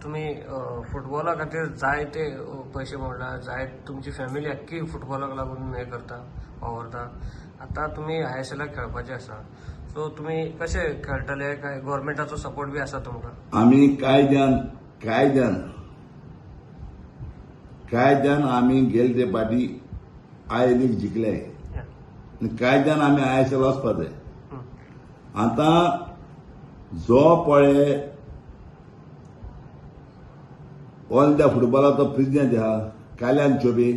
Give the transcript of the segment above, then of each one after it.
तुमी फुटबॉला खातीर जायते पयशे मोडला, जाय तुमची फॅमिली आख्खी फुटबॉलाक लागून हें करता, वावरता. आतां तुमी आयएसएलाक खेळपाचे आसा, सो तुमी कशे खेळटले? काय गोवोरमेंटाचो सपोर्ट बी आसा तुमकां? आमी कायद्यान कायद्यान कायद्यान आमी गेले ते फाटी I league जिखले आनी कायद्यान आमी आयएसएल वचपा जाय. आतां जो पळय ऑल इंडिया फुटबॉलाचो प्रेजिडेंट आहा काल्यान चोबे,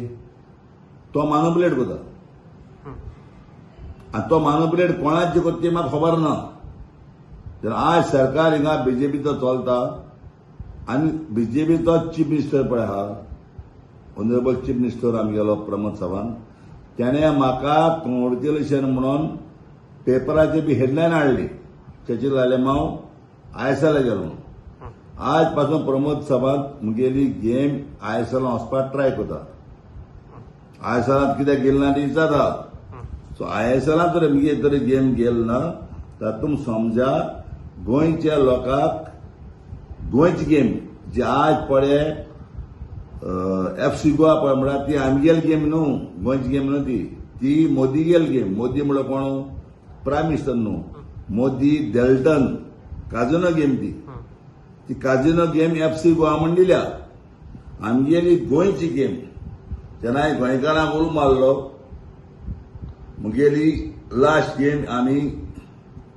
तो मानुपुलेट करता आनी तो मानुपुलेट कोणाची करता ती म्हाका खबर ना. तर आज सरकार हिंगा बीजेपीचो चलता आनी बीजेपीचो चीफ मिनिस्टर पळय आहा, ऑनरेबल चीफ मिनिस्टर आमगेलो प्रमोद सावंत, तेणें म्हाका कॉंग्रेच्युलेशन म्हणून पेपराचेर बी हेडलायन हाडली, चर्चील आलेमांव आयएसएला गेलो म्हणून. आज पासून प्रमोद सावंत मुगेली गेम आयएसएलान वचपाक ट्राय करता. आयएसएलांत कित्याक गेल ना ती विचारता. सो आयएसएलांत जर मुगे तरी गेम गेल ना तातूंत समजा गोंयच्या लोकांक गोंयची गेम जी आज पळय एफ सी गोवा पळय म्हळ्यार ती आमगेली गेम न्हू, गोंयची गेम न्हू ती, ती मोदीगेली गेम. मोदी म्हणल्यार कोण? प्रायम मिनिस्टर न्हू, मोदी डेल्टन काजिनो गेम ती. ती काजिनो गेम एफ सी गोवा म्हण दिल्या. आमगेली गोंयची गेम तेन्ना हांवें गोंयकारांक उलो मारलो, मुगेली लास्ट गेम आमी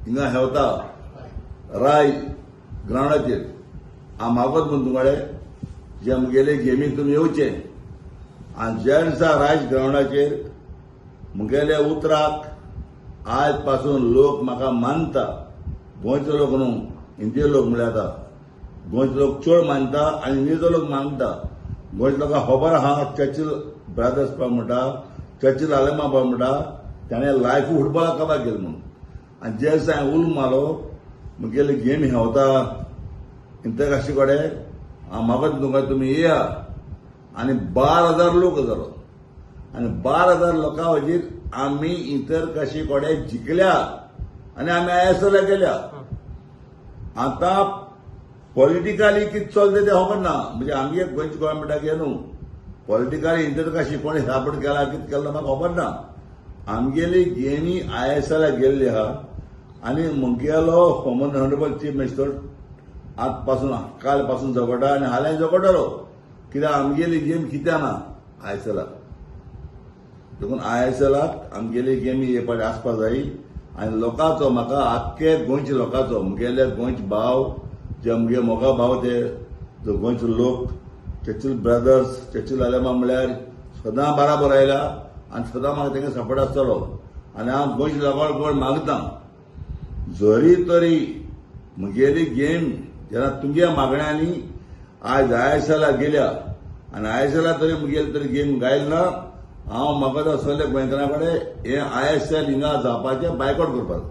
हिंगा हेवता राय ग्रावंडाचेर. हांव मागत म्हूण तुमकडे जे मुगेले गेमीक तुमी येवचे आनी ज्या दिसा रायस ग्रावंडाचेर मुगेल्या उतराक आज पासून लोक म्हाका मानता, गोंयचो लोक न्हू, इंडिये लोक म्हणल्यार आतां गोंयचे लोक चड मानता आनी इंडियेचो लोक मानता. गोंयच्या लोकांक खबर आहा चर्चिल ब्रादर्स पळय म्हणटा, चर्चिल आलेमांव पळय म्हणटा, ताणें लायफ फुटबॉलाक काबार केलें म्हणून. आनी जे दिसा हांवें उलो मारलो मुगेली गेम हेवता इंतरकाशी कडेन, हांव मागत तुमकां तुमी येया आनी 12,000 लोक जालो आनी 12,000 लोकां वजीर आमी इंतरकाशी कडेन जिखल्या आनी आमी आयएसएला गेल्या. आतां पॉलिटिकली कितें चलता तें खबर ना, म्हणजे आमगे गोंयच्या गोवोरमेंटाक हें न्हू, पॉलिटिकली इंतरकाशी कोणी सपोर्ट केला कितें केला म्हाका खबर ना. आमगेली गेमी आयएसएला गेल्ली आहा आनी मुगेलो फॉर्मर ऑनरेबल चीफ मिनिस्टर आज पासून काल पासून झगडटा आनी हाल्यां झगडटलो कित्याक आमगेली गेम कित्याक ना आयएसएलाक. देखून आयएसएलाक आमगेली गेमी हे फावटी आसपा जाय आनी लोकांचो म्हाका आख्खे गोंयच्या लोकांचो मुगेले गोंयचे भाव जे मुगे मोगा भाव ते जो गोंयचे लोक चर्चिल ब्रदर्स चर्चिल आलेमांव म्हणल्यार सदां बराबर आयला आनी सदां म्हाका तेंगे सपोर्ट आसतलो. आनी हांव गोंयच्या लोकां कडेन मागता जरी तरी मुगेली गेम जेन्ना तुमच्या मागण्यांनी आज आयएसएला गेल्या आनी आयएसएला तरी मुगेली तरी गेम गायल ना, हांव म्हाका सगल्या गोंयकारां कडेन हें आयएसएल हिंगा जावपाचें बायकॉट करपाक.